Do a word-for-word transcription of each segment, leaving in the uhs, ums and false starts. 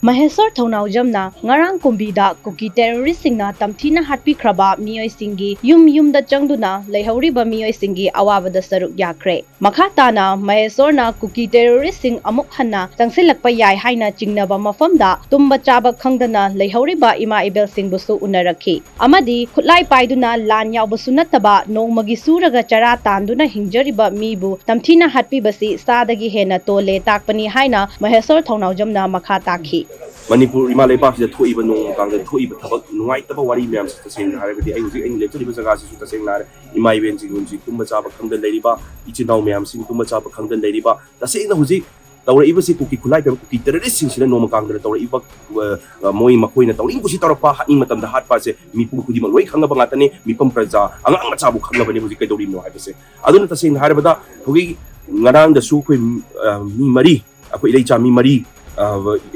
ꯃꯍꯦꯁꯣꯔ ꯊꯧꯅꯥꯎꯖꯝꯅ ꯉꯔꯥꯡ ꯀꯨꯝꯕꯤꯗ ꯀꯨꯀꯤ ꯇꯦꯔꯣꯔꯤꯁꯁꯤꯡꯅ ꯇꯝꯊꯤꯅ ꯍꯥꯠꯄꯤꯈ꯭ꯔꯕ ꯃꯤꯑꯣꯏꯁꯤꯡꯒꯤ ꯌꯨꯝ ꯌꯨꯝꯗ ꯆꯪꯗꯨꯅ ꯂꯩꯍꯧꯔꯤꯕ ꯃꯤꯑꯣꯏꯁꯤꯡꯒꯤ ꯑꯋꯥꯕꯗ ꯁꯔꯨꯛ ꯌꯥꯈ꯭ꯔꯦ꯫ ꯃꯈꯥ ꯇꯥꯅ ꯃꯍꯦꯁꯣꯔꯅ ꯀꯨꯀꯤ ꯇꯦꯔꯣꯔꯤꯁꯁꯤꯡ ꯑꯃꯨꯛ ꯍꯟꯅ ꯆꯪꯁꯤꯜꯂꯛꯄ ꯌꯥꯏ ꯍꯥꯏꯅ ꯆꯤꯡꯅꯕ ꯃꯐꯝꯗ ꯇꯨꯝꯕ ꯆꯥꯕ ꯈꯪꯗꯅ ꯂꯩꯍꯧꯔꯤꯕ ꯏꯃꯥ ꯏꯕꯦꯜꯁꯤꯡꯕꯨꯁꯨ ꯎꯅꯔꯛꯈꯤ ꯑꯃꯗꯤ ꯈꯨꯠꯂꯥꯏ ꯄꯥꯏꯗꯨꯅ ꯂꯥꯟ ꯌꯥꯎꯕꯁꯨ ꯅꯠꯇꯕ ꯅꯣꯡꯃꯒꯤ ꯁꯨꯔꯒ ꯆꯔꯥ ꯇꯥꯟꯗꯨꯅ ꯍꯤꯡꯖꯔꯤꯕ ꯃꯤꯕꯨ ꯇꯝꯊꯤꯅ ꯍꯥꯠꯄꯤꯕꯁꯤ ꯁꯥꯗꯒꯤ ꯍꯦꯟꯅ ꯇꯣꯜꯂꯦ ꯇꯥꯛꯄꯅꯤ ꯍꯥꯏꯅ ꯃꯍꯦꯁꯣꯔ ꯊꯧꯅꯥꯎꯖꯝꯅ ꯃꯈꯥ ꯇꯥꯈꯤ꯫ ꯃꯅꯤꯄꯨꯔ ꯏꯃꯥ ꯂꯩꯕꯥꯛꯁꯤꯗ ꯊꯣꯛꯏꯕ ꯅꯣꯡꯃ ꯀꯥꯡꯗ ꯊꯣꯛꯏꯕ ꯊꯕꯛ ꯅꯨꯡꯉꯥꯏꯇꯕ ꯋꯥꯔꯤ ꯃꯌꯥꯝꯁꯤ ꯇꯁꯦꯡꯅ ꯍꯥꯏꯔꯒꯗꯤ ꯑꯩ ꯍꯧꯖꯤꯛ ꯑꯩꯅ ꯂꯦꯞꯆꯔꯤꯕ ꯖꯒꯥꯁꯤꯁꯨ ꯇꯁꯦꯡꯅ ꯍꯥꯏꯔꯦ ꯏꯃꯥ ꯏꯕꯦꯟꯁꯤꯡ ꯍꯧꯖꯤꯛ ꯇꯨꯝꯕ ꯆꯥꯕ ꯈꯪꯗꯅ ꯂꯩꯔꯤꯕ, ꯏꯆꯤꯟ ꯏꯅꯥꯎ ꯃꯌꯥꯝꯁꯤꯡ ꯇꯨꯝꯕ ꯆꯥꯕ ꯈꯪꯗꯅ ꯂꯩꯔꯤꯕ, ꯇꯁꯦꯡꯅ ꯍꯧꯖꯤꯛ ꯇꯧꯔꯛꯏꯕꯁꯤ ꯀꯨꯀꯤ ꯈꯨꯠꯂꯥꯏ ꯄꯥꯏꯕ ꯀꯨꯀꯤ ꯇꯦꯔꯣꯔꯤꯁꯁꯤꯡꯁꯤꯅ ꯅꯣꯡꯃ ꯀꯥꯡꯗꯅ ꯇꯧꯔꯛꯏꯕ, ꯑ, ꯑ, ꯃꯣꯏ ꯃꯈꯣꯏꯅ ꯇꯧꯅꯤꯡ ꯀꯨꯁꯤ ꯇꯧꯔꯛꯄ, ꯍꯥꯠꯅꯤꯡ ꯃꯇꯝꯗ ꯍꯥꯠꯄ ꯑꯁꯦ ꯃꯤꯄꯨꯝ ꯈꯨꯗꯤꯡꯃꯛ ꯂꯣꯏ ꯈꯪꯉꯕ ꯉꯥꯛꯇꯅꯤ꯫ ꯃꯤꯄꯨꯝ ꯄ꯭ꯔꯖꯥ, ꯑꯉꯥꯡ ꯃꯆꯥꯕꯨ ꯈꯪꯉꯕꯅꯤ ꯍꯧꯖꯤꯛ ꯀꯩꯗꯧꯔꯤꯕꯅꯣ ꯍꯥꯏꯕꯁꯦ꯫ ꯑꯗꯨꯅ ꯇꯁꯦꯡꯅ ꯍꯥꯏꯔꯕꯗ ꯍꯧꯖꯤꯛ ꯉꯔꯥꯡꯗꯁꯨ ꯑꯩꯈꯣꯏ, ꯑ, ꯃꯤ ꯃꯔꯤ, ꯑꯩꯈꯣꯏ ꯏꯔꯩꯆꯥ ꯃꯤ ꯃꯔꯤ, ꯑ,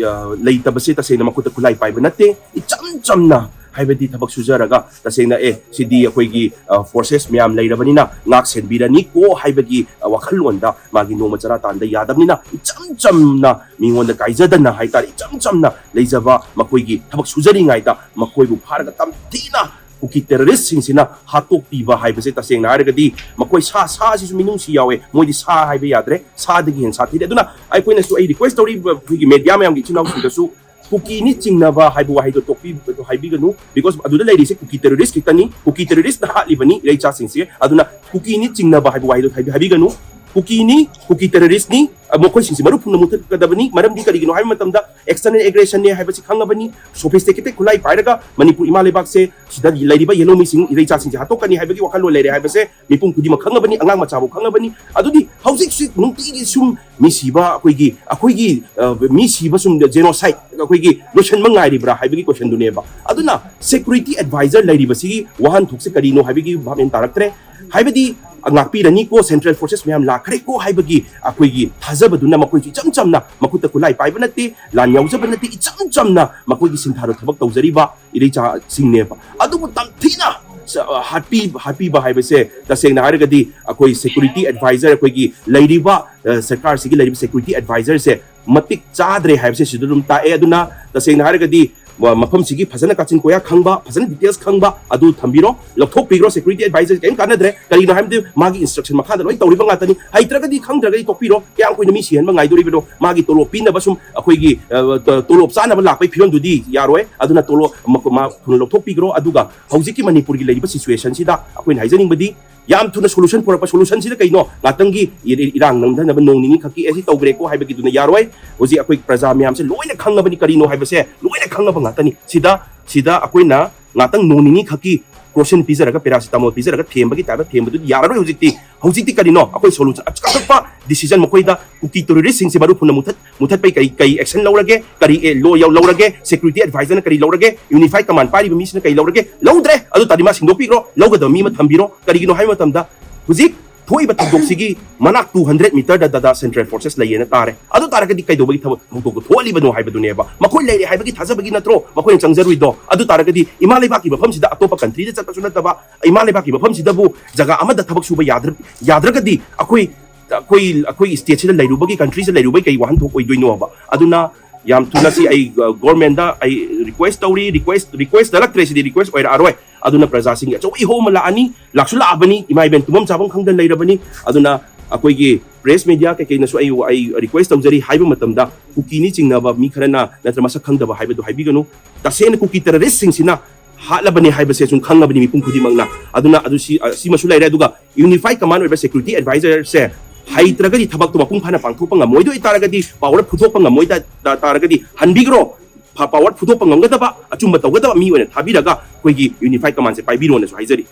ꯑ, ꯂꯩꯇꯕꯁꯦ ꯇꯁꯦꯡꯅ ꯃꯈꯨꯠꯇ ꯈꯨꯠꯂꯥꯏ ꯄꯥꯏꯕ ꯅꯠꯇꯦ꯫ ꯏꯆꯝ ꯆꯝꯅ ꯍꯥꯏꯕꯗꯤ ꯊꯕꯛ ꯁꯨꯖꯔꯒ ꯇꯁꯦꯡꯅ ꯑꯦ ꯁꯤꯗꯤ ꯑꯩꯈꯣꯏꯒꯤ, ꯑ, ꯐꯣꯔꯁꯦꯁ ꯃꯌꯥꯝ ꯂꯩꯔꯕꯅꯤꯅ ꯉꯥꯛ ꯁꯦꯟꯕꯤꯔꯅꯤꯀꯣ ꯍꯥꯏꯕꯒꯤ, ꯑ, ꯋꯥꯈꯜꯂꯣꯟꯗ ꯃꯥꯒꯤ ꯅꯣꯡꯃ ꯆꯔꯥ ꯇꯥꯟꯗ ꯌꯥꯗꯕꯅꯤꯅ ꯏꯆꯝ ꯆꯝꯅ ꯃꯤꯉꯣꯟꯗ ꯀꯥꯏꯖꯗꯅ ꯍꯥꯏꯇꯥꯔꯦ, ꯏꯆꯝ ꯆꯝꯅ ꯂꯩꯖꯕ ꯃꯈꯣꯏꯒꯤ ꯊꯕꯛ ꯁꯨꯖꯔꯤꯉꯩꯗ ꯃꯈꯣꯏꯕꯨ ꯐꯥꯔꯒ ꯇꯝꯊꯤꯅ ꯀꯨꯀꯤ ꯇꯦꯔꯣꯔꯤꯁꯁꯤꯡꯁꯤꯅ ꯍꯥꯠꯇꯣꯛꯄꯤꯕ ꯍꯥꯏꯕꯁꯦ ꯇꯁꯦꯡꯅ ꯍꯥꯏꯔꯒꯗꯤ ꯃꯈꯣꯏ ꯁꯥ, ꯁꯥꯁꯤꯁꯨ ꯃꯤꯅꯨꯡꯁꯤ ꯌꯥꯎꯋꯦ, ꯃꯣꯏꯗꯤ ꯁꯥ ꯍꯥꯏꯕ ꯌꯥꯗ꯭ꯔꯦ, ꯁꯥꯗꯒꯤ ꯍꯦꯟꯅ ꯁꯥꯊꯤꯔꯦ꯫ ꯑꯗꯨꯅ ꯑꯩꯈꯣꯏꯅꯁꯨ, ꯑꯩ ꯔꯤꯀ꯭ꯋꯦꯁ ꯇꯧꯔꯤꯕ ꯑꯩꯈꯣꯏꯒꯤ ꯃꯦꯗꯤꯌꯥ ꯃꯌꯥꯝꯒꯤ ꯏꯆꯤꯟ ꯏꯅꯥꯎꯁꯤꯡꯗꯁꯨ ꯀꯨꯀꯤꯅꯤ ꯆꯤꯡꯅꯕ ꯍꯥꯏꯕ ꯋꯥꯍꯩꯗꯣ ꯇꯣꯛꯄꯤ-, ꯍꯥꯏꯕꯤꯒꯅꯨ, because ꯑꯗꯨꯗ ꯂꯩꯔꯤꯁꯦ ꯀꯨꯀꯤ ꯇꯦꯔꯣꯔꯤꯁ ꯈꯛꯇꯅꯤ, ꯀꯨꯀꯤ ꯇꯦꯔꯣꯔꯤꯁꯅ ꯍꯥꯠꯂꯤꯕꯅꯤ ꯏꯔꯩꯆꯥꯁꯤꯡꯁꯦ꯫ ꯑꯗꯨꯅ ꯀꯨꯀꯤꯅꯤ ꯆꯤꯡꯅꯕ ꯍꯥꯏꯕ ꯋꯥꯍꯩꯗꯣ ꯍꯥꯏꯕꯤ-, ꯍꯥꯏꯕꯤꯒꯅꯨ꯫ ꯀꯨꯀꯤꯅꯤ, ꯀꯨꯀꯤ ꯇꯦꯔꯣꯔꯤꯁꯅꯤ, ꯑ, ꯃꯈꯣꯏꯁꯤꯡꯁꯤ ꯃꯔꯨ ꯐꯨꯟꯅ ꯃꯨꯊꯠꯀꯗꯕꯅꯤ꯫ ꯃꯔꯝꯗꯤ ꯀꯔꯤꯒꯤꯅꯣ ꯍꯥꯏꯕ ꯃꯇꯝꯗ external aggressionꯅꯦ ꯍꯥꯏꯕꯁꯤ ꯈꯪꯉꯕꯅꯤ꯫ Sophisticated ꯈꯨꯠꯂꯥꯏ ꯄꯥꯏꯔꯒ ꯃꯅꯤꯄꯨꯔ ꯏꯃꯥ ꯂꯩꯕꯥꯛꯁꯦ ꯁꯤꯗ ꯂꯩꯔꯤꯕ ꯌꯦꯜꯍꯧꯃꯤꯁꯤꯡ, ꯏꯔꯩꯆꯥꯁꯤꯡꯁꯦ ꯍꯥꯠꯇꯣꯛꯀꯅꯤ ꯍꯥꯏꯕꯒꯤ ꯋꯥꯈꯜꯂꯣꯟ ꯂꯩꯔꯦ ꯍꯥꯏꯕꯁꯦ ꯃꯤꯄꯨꯝ ꯈꯨꯗꯤꯡꯃꯛ ꯈꯪꯉꯕꯅꯤ, ꯑꯉꯥꯡ ꯃꯆꯥꯕꯨ ꯈꯪꯉꯕꯅꯤ꯫ ꯑꯗꯨꯗꯤ ꯍꯧꯖꯤꯛꯁꯤ ꯅꯨꯡꯇꯤꯒꯤ ꯁꯨꯝ ꯃꯤ ꯁꯤꯕ, ꯑꯩꯈꯣꯏꯒꯤ, ꯑꯩꯈꯣꯏꯒꯤ, ꯑ, ꯃꯤ ꯁꯤꯕ ꯁꯨꯝ genocide ꯑꯩꯈꯣꯏꯒꯤ ꯂꯣꯏꯁꯤꯟꯕ ꯉꯥꯏꯔꯤꯕ꯭ꯔꯥ ꯍꯥꯏꯕꯒꯤ questionꯗꯨꯅꯦꯕ꯫ ꯑꯗꯨꯅ security advisor ꯂꯩꯔꯤꯕꯁꯤꯒꯤ ꯋꯥꯍꯟꯊꯣꯛꯁꯦ ꯀꯔꯤꯅꯣ ꯍꯥꯏꯕꯒꯤ ꯚꯥꯞ ꯃꯦꯟ ꯇꯥꯔꯛꯇ꯭ꯔꯦ꯫ ꯍꯥꯏꯕꯗꯤ ꯉꯥꯛꯄꯤꯔꯅꯤꯀꯣ, central forces ꯃꯌꯥꯝ ꯂꯥꯛꯈ꯭ꯔꯦꯀꯣ ꯍꯥꯏꯕꯒꯤ ꯑꯩꯈꯣꯏꯒꯤ ꯊꯥꯖꯕꯗꯨꯅ ꯃꯈꯣꯏꯁꯨ ꯏꯆꯝ ꯆꯝꯅ ꯃꯈꯨꯠꯇ ꯈꯨꯠꯂꯥꯏ ꯄꯥꯏꯕ ꯅꯠꯇꯦ, ꯂꯥꯟ ꯌꯥꯎꯖꯕ ꯅꯠꯇꯦ, ꯏꯆꯝ ꯆꯝꯅ ꯃꯈꯣꯏꯒꯤ ꯁꯤꯟꯊꯥꯗ ꯊꯕꯛ ꯇꯧꯖꯔꯤꯕ ꯏꯔꯩꯆꯥꯁꯤꯡꯅꯦꯕ꯫ ꯑꯗꯨꯕꯨ ꯇꯝꯊꯤꯅ ꯍꯥꯠꯄꯤ ꯍꯥꯠꯄꯤꯕ ꯍꯥꯏꯕꯁꯦ ꯇꯁꯦꯡꯅ ꯍꯥꯏꯔꯒꯗꯤ ꯑꯩꯈꯣꯏ ꯁꯦꯀ꯭ꯌꯨꯔꯤꯇꯤ ꯑꯦꯗꯚꯥꯏꯖꯔ, ꯑꯩꯈꯣꯏꯒꯤ ꯂꯩꯔꯤꯕ ꯁꯔꯀꯥꯔꯁꯤꯒꯤ ꯂꯩꯔꯤꯕ ꯁꯦꯀ꯭ꯌꯨꯔꯤꯇꯤ ꯑꯦꯗꯚꯥꯏꯖꯔꯁꯦ ꯃꯇꯤꯛ ꯆꯥꯗ꯭ꯔꯦ ꯍꯥꯏꯕꯁꯦ ꯁꯤꯗ ꯑꯗꯨꯝ ꯇꯥꯛꯑꯦ꯫ ꯑꯗꯨꯅ ꯇꯁꯦꯡꯅ ꯍꯥꯏꯔꯒꯗꯤ ꯃꯐꯝꯁꯤꯒꯤ ꯐꯖꯅ ꯀꯥꯆꯤꯟ ꯀꯣꯌꯥ ꯈꯪꯕ, ꯐꯖꯅ ꯗꯤꯇꯦꯜꯁ ꯈꯪꯕ ꯑꯗꯨ ꯊꯝꯕꯤꯔꯣ꯫ ꯂꯧꯊꯣꯛꯄꯤꯈ꯭ꯔꯣ, ꯁꯦꯀ꯭ꯌꯨꯔꯤꯇꯤ ꯑꯦꯗꯚꯥꯏꯖꯔ ꯀꯔꯤꯝ ꯀꯥꯟꯅꯗ꯭ꯔꯦ꯫ ꯀꯔꯤꯒꯤꯅꯣ ꯍꯥꯏꯕꯗꯤ ꯃꯥꯒꯤ ꯏꯟꯁꯇ꯭ꯔꯛꯁꯟ ꯃꯈꯥꯗ ꯂꯣꯏ ꯇꯧꯔꯤꯕ ꯉꯥꯛꯇꯅꯤ꯫ ꯍꯩꯇ꯭ꯔꯒꯗꯤ ꯈꯪꯗ꯭ꯔꯒꯗꯤ ꯇꯣꯛꯄꯤꯔꯣ꯫ ꯀꯌꯥꯝ ꯀꯨꯏꯅ ꯃꯤ ꯁꯤꯍꯟꯕ ꯉꯥꯏꯗꯣꯔꯤꯕꯅꯣ? ꯃꯥꯒꯤ ꯇꯣꯂꯣꯞ ꯄꯤꯅꯕ ꯁꯨꯝ ꯑꯩꯈꯣꯏꯒꯤ ꯇꯣꯂꯣꯞ ꯆꯥꯅꯕ ꯂꯥꯛꯄꯒꯤ ꯐꯤꯕꯝꯗꯨꯗꯤ ꯌꯥꯔꯣꯏ꯫ ꯑꯗꯨꯅ ꯇꯣꯂꯣꯞ ꯃꯥ ꯊꯨꯅ ꯂꯧꯊꯣꯛꯄꯤꯈ꯭ꯔꯣ꯫ ꯑꯗꯨꯒ ꯍꯧꯖꯤꯛꯀꯤ ꯃꯅꯤꯄꯨꯔꯒꯤ ꯂꯩꯔꯤꯕ ꯁꯤꯆꯨꯋꯦꯁꯟꯁꯤꯗ ꯑꯩꯈꯣꯏꯅ ꯍꯥꯏꯖꯅꯤꯡꯕꯗꯤ ꯌꯥꯝ ꯊꯨꯅ ꯁꯣꯂꯨꯁꯟ ꯄꯨꯔꯛꯄ꯫ ꯁꯣꯂꯨꯁꯟꯁꯤꯗ ꯀꯩꯅꯣ? ꯉꯥꯛꯇꯪꯒꯤ ꯏꯔꯥꯡ ꯅꯝꯊꯅꯕ ꯅꯣꯡ ꯅꯤꯅꯤ ꯈꯛꯀꯤ ꯑꯁꯤ ꯇꯧꯈ꯭ꯔꯦꯀꯣ ꯍꯥꯏꯕꯒꯤꯗꯨꯅ ꯌꯥꯔꯣꯏ꯫ ꯍꯧꯖꯤꯛ ꯑꯩꯈꯣꯏ ꯄ꯭ꯔꯖꯥ ꯃꯌꯥꯝꯁꯦ ꯂꯣꯏꯅ ꯈꯪꯉꯕꯅꯤ ꯀꯔꯤꯅꯣ ꯍꯥꯏꯕꯁꯦ, ꯂꯣꯏꯅ ꯈꯪꯉꯕ ꯉꯥꯛꯇꯅꯤ꯫ ꯁꯤꯗ ꯁꯤꯗ ꯑꯩꯈꯣꯏꯅ ꯉꯥꯛꯇꯪ ꯅꯣꯡ ꯅꯤꯅꯤ ꯈꯛꯀꯤ ꯀ꯭ꯔꯣꯁꯤꯟ ꯄꯤꯖꯔꯒ, ꯄꯦꯔꯥꯁꯤꯇꯥꯃꯣꯜ ꯄꯤꯖꯔꯒ ꯊꯦꯝꯕꯒꯤ ꯇꯥꯏꯞꯇ ꯊꯦꯝꯕꯗꯨꯗꯤ ꯌꯥꯔꯔꯣꯏ꯫ ꯍꯧꯖꯤꯛꯇꯤ ꯍꯧꯖꯤꯛꯇꯤ ꯀꯔꯤꯅꯣ? ꯑꯩꯈꯣꯏ ꯁꯣꯂꯨꯁꯟ ꯑꯀꯛꯅꯕ ꯗꯤꯁꯤꯖꯟ ꯃꯈꯣꯏꯗ ꯀꯨꯀꯤ ꯇꯦꯔꯣꯔꯤꯁꯁꯤꯡꯁꯦ ꯃꯔꯨ ꯐꯨꯟꯅ ꯃꯨꯊꯠ ꯃꯨꯊꯠꯄꯩ ꯀꯔꯤ ꯀꯔꯤ ꯑꯦꯛꯁꯟ ꯂꯧꯔꯒꯦ? ꯀꯔꯤ ꯂꯣ ꯂꯧꯔꯒꯦ? ꯁꯦꯀ꯭ꯌꯨꯔꯤꯇꯤ ꯑꯦꯗꯚꯥꯏꯖꯔꯅ ꯀꯔꯤ ꯂꯧꯔꯒꯦ? ꯌꯨꯅꯤꯐꯥꯏ ꯀꯃꯥꯟ ꯄꯥꯏꯔꯤꯕ ꯃꯤꯁꯤꯅ ꯀꯔꯤ ꯂꯧꯔꯒꯦ? ꯂꯧꯗ꯭ꯔꯦ꯫ ꯑꯗꯨ ꯇꯥꯔꯗꯤ ꯃꯥ ꯁꯤꯟꯗꯣꯛꯄꯤꯈ꯭ꯔꯣ, ꯂꯧꯒꯗꯕ ꯃꯤ ꯑꯃ ꯊꯝꯕꯤꯔꯣ꯫ ꯀꯔꯤꯒꯤꯅꯣ ꯍꯥꯏꯕ ꯃꯇꯝꯗ ꯍꯧꯖꯤꯛ ꯊꯣꯛꯏꯕ ꯊꯧꯗꯣꯛꯁꯤꯒꯤ ꯃꯅꯥꯛ ꯇꯨ ꯍꯟꯗ꯭ꯔꯦꯠ ꯃꯤꯇꯔꯗ ꯗꯗꯥ ꯁꯦꯟꯇ꯭ꯔꯦꯜ ꯐꯣꯔꯁꯦꯁ ꯂꯩꯌꯦꯅ ꯇꯥꯔꯦ꯫ ꯑꯗꯨ ꯇꯥꯔꯒꯗꯤ ꯀꯩꯗꯧꯕꯒꯤ ꯊꯕꯛ ꯊꯧꯗꯣꯛꯇꯣ ꯊꯣꯛꯍꯜꯂꯤꯕꯅꯣ ꯍꯥꯏꯕꯗꯨꯅꯦꯕ꯫ ꯃꯈꯣꯏ ꯂꯩꯔꯦ ꯍꯥꯏꯕꯒꯤ ꯊꯥꯖꯕꯒꯤ ꯅꯠꯇ꯭ꯔꯣ ꯃꯈꯣꯏꯅ ꯆꯪꯖꯔꯨꯏꯗꯣ? ꯑꯗꯨ ꯇꯥꯔꯒꯗꯤ ꯏꯃꯥ ꯂꯩꯕꯥꯛꯀꯤ ꯃꯐꯝꯁꯤꯗ ꯑꯇꯣꯞꯄ ꯀꯟꯇ꯭ꯔꯤꯗ ꯆꯠꯄꯁꯨ ꯅꯠꯇꯕ, ꯏꯃꯥ ꯂꯩꯕꯥꯛꯀꯤ ꯃꯐꯝꯁꯤꯗꯕꯨ ꯖꯒꯥ ꯑꯃꯗ ꯊꯕꯛ ꯁꯨꯕ ꯌꯥꯗ꯭ꯔ- ꯌꯥꯗ꯭ꯔꯒꯗꯤ ꯑꯩꯈꯣꯏ ꯑꯩꯈꯣꯏ ꯑꯩꯈꯣꯏ ꯁ꯭ꯇꯦꯠꯁꯤꯗ ꯂꯩꯔꯨꯕꯒꯤ, ꯀꯟꯇ꯭ꯔꯤꯁꯤꯗ ꯂꯩꯔꯨꯕꯒꯤ ꯀꯩ ꯋꯥꯍꯟꯊꯣꯛ ꯑꯣꯏꯗꯣꯏꯅꯣꯕ? ꯑꯗꯨꯅ ꯌꯥꯝ ꯊꯨꯅ ꯁꯤ ꯑꯩ ꯒꯣꯔꯃꯦꯟꯗ ꯑꯩ ꯔꯤꯀ꯭ꯋꯦꯁ ꯇꯧꯔꯤ꯫ ꯔꯤꯀ꯭ꯋꯦꯁ ꯔꯤꯀ꯭ꯋꯦꯁ ꯅꯠꯇ꯭ꯔꯦ, ꯁꯤꯗꯤ ꯔꯤꯀ꯭ꯋꯦꯁ ꯑꯣꯏꯔꯛꯑꯔꯣꯏ꯫ ꯑꯗꯨꯅ ꯄ꯭ꯔꯖꯥꯁꯤꯡꯒꯤ ꯑꯆꯧꯕ ꯏꯍꯧ ꯑꯃ ꯂꯥꯛꯑꯅꯤ, ꯂꯥꯛꯁꯨ ꯂꯥꯛꯑꯕꯅꯤ꯫ ꯏꯃꯥ ꯏꯕꯦꯟ ꯇꯨꯝꯐꯝ ꯆꯥꯐꯝ ꯈꯪꯗꯅ ꯂꯩꯔꯕꯅꯤ꯫ ꯑꯗꯨꯅ ꯑꯩꯈꯣꯏꯒꯤ ꯄ꯭ꯔꯦꯁ ꯃꯦꯗꯤꯌꯥ ꯀꯩꯀꯩꯅꯁꯨ ꯑꯩ ꯑꯩ ꯔꯤꯀ꯭ꯋꯦꯁ ꯇꯧꯖꯔꯤ꯫ ꯍꯥꯏꯕ ꯃꯇꯝꯗ ꯀꯨꯀꯤꯅꯤ ꯆꯤꯡꯅꯕ ꯃꯤ ꯈꯔꯅ ꯅꯠꯇ꯭ꯔ ꯃꯁꯛ ꯈꯪꯗꯕ ꯍꯥꯏꯕꯗꯨ ꯍꯥꯏꯕꯤꯒꯅꯨ꯫ ꯇꯁꯦꯡꯅ ꯀꯨꯀꯤ ꯇꯦꯔꯣꯔꯤꯁꯁꯤꯡꯁꯤꯅ ꯍꯥꯠꯂꯕꯅꯤ ꯍꯥꯏꯕꯁꯦ ꯁꯨꯝ ꯈꯪꯉꯕꯅꯤ ꯃꯤꯄꯨꯝ ꯈꯨꯗꯤꯡꯃꯛꯅ꯫ ꯑꯗꯨꯅ ꯑꯗꯨ ꯁꯤ ꯑꯁꯤꯃꯁꯨ ꯂꯩꯔꯦ꯫ ꯑꯗꯨꯒ ꯌꯨꯅꯤꯐꯥꯏ ꯀꯃꯥꯟ ꯑꯣꯏꯕ ꯁꯦꯀ꯭ꯌꯨꯔꯤꯇꯤ ꯑꯦꯗꯚꯥꯏꯖꯔꯁꯦ ꯍꯩꯇ꯭ꯔꯒꯗꯤ, ꯊꯕꯛꯇꯣ ꯃꯄꯨꯡ ꯐꯥꯅ ꯄꯥꯡꯊꯣꯛꯄ ꯉꯝꯃꯣꯏꯗꯣꯏ ꯇꯥꯔꯒꯗꯤ, ꯄꯥꯋꯔ ꯐꯨꯗꯣꯛꯄ ꯉꯝꯃꯣꯏ ꯇꯥ- ꯇꯥꯔꯒꯗꯤ ꯍꯟꯕꯤꯈ꯭ꯔꯣ꯫ ꯐ- ꯄꯥꯋꯔ ꯐꯨꯗꯣꯛꯄ ꯉꯝꯒꯗꯕ, ꯑꯆꯨꯝꯕ ꯇꯧꯒꯗꯕ ꯃꯤ ꯑꯣꯏꯅ ꯊꯥꯕꯤꯔꯒ ꯑꯩꯈꯣꯏꯒꯤ ꯌꯨꯅꯤꯐꯥꯏ ꯀꯃꯥꯟꯁꯦ ꯄꯥꯏꯕꯤꯔꯣꯅꯁꯨ ꯍꯥꯏꯖꯔꯤ꯫